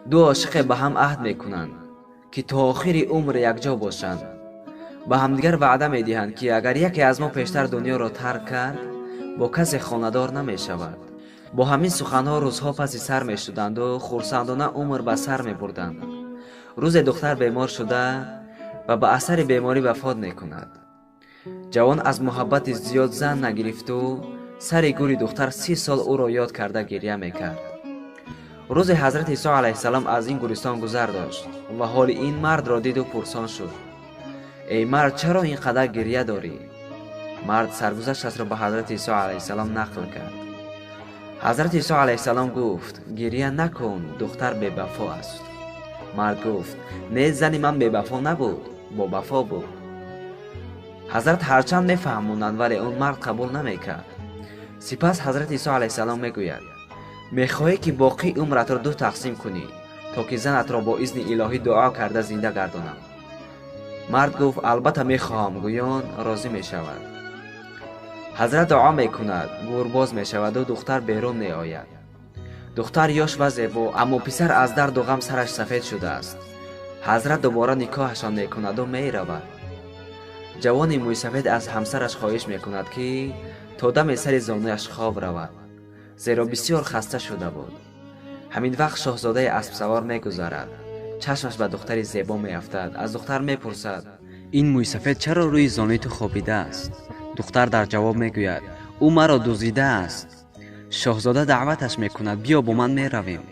Ду ошиқе ба ҳам аҳд мекунанд, ки то охири умр якҷо бошанд. Ба ҳамдигар ваъда медиҳанд, ки агар яке аз мо пештар дунёро тарк кард, бо касе хонадор намешавад. Бо ҳамин суханҳо рӯзҳо паси сар мешуданду хурсандона умр ба сар мебурданд. Рӯзе духтар бемор шуда ва ба асари беморӣ вафот мекунад. Ҷавон аз муҳаббати зиёд зан нагирифту сари гӯри духтар 30 сол ӯро ёд карда гирья мекард. Рӯзе ҳазрати Исо алайҳиссалом аз ин гӯристон гузар дошт ва ҳоли ин мардро диду пурсон шуд: «Эй мард, чаро ин қадар гирья дорӣ?» Мард саргузашташро ба ҳазрати Исо алайҳиссалом нақл кард. Ҳазрати Исо алайҳиссалом гуфт: «Гирья накун, духтар бевафо аст». Мард гуфт: «Не, зани ман бевафо набуд, бовафо буд». Ҳазрат ҳарчанд мефаҳмонанд, вале он мард қабул намекард. Сипас ҳазрати Исо алайҳиссалом мегӯяд: «Мехоҳӣ, ки боқии умратро ду тақсим кунӣ, то ки занатро бо изни илоҳӣ дуо карда зинда гардонам?» Мард гуфт: «Албатта мехоҳам», гӯён розӣ мешавад. Ҳазрат дуо мекунад, гӯр боз мешаваду духтар берун меояд. Духтар ёш ва зебо, аммо писар аз дарду ғам сараш сафед шудааст. Ҳазрат дубора никоҳашон мекунаду меравад. Ҷавони мӯйсафед аз ҳамсараш хоҳиш мекунад, ки то даме сари зонуяш хоб равад, зеро бисёр хаста шуда буд. Ҳамин вақт шоҳзодаи аспсавор мегузарад. Чашмаш ба духтари зебо меафтад. Аз духтар мепурсад: «Ин мӯйсафед чаро рӯи зонуи ту хобидааст?» Духтар дар ҷавоб мегӯяд: «Ӯ маро дуздидааст». Шоҳзода даъваташ мекунад: «Биё, бо ман меравем».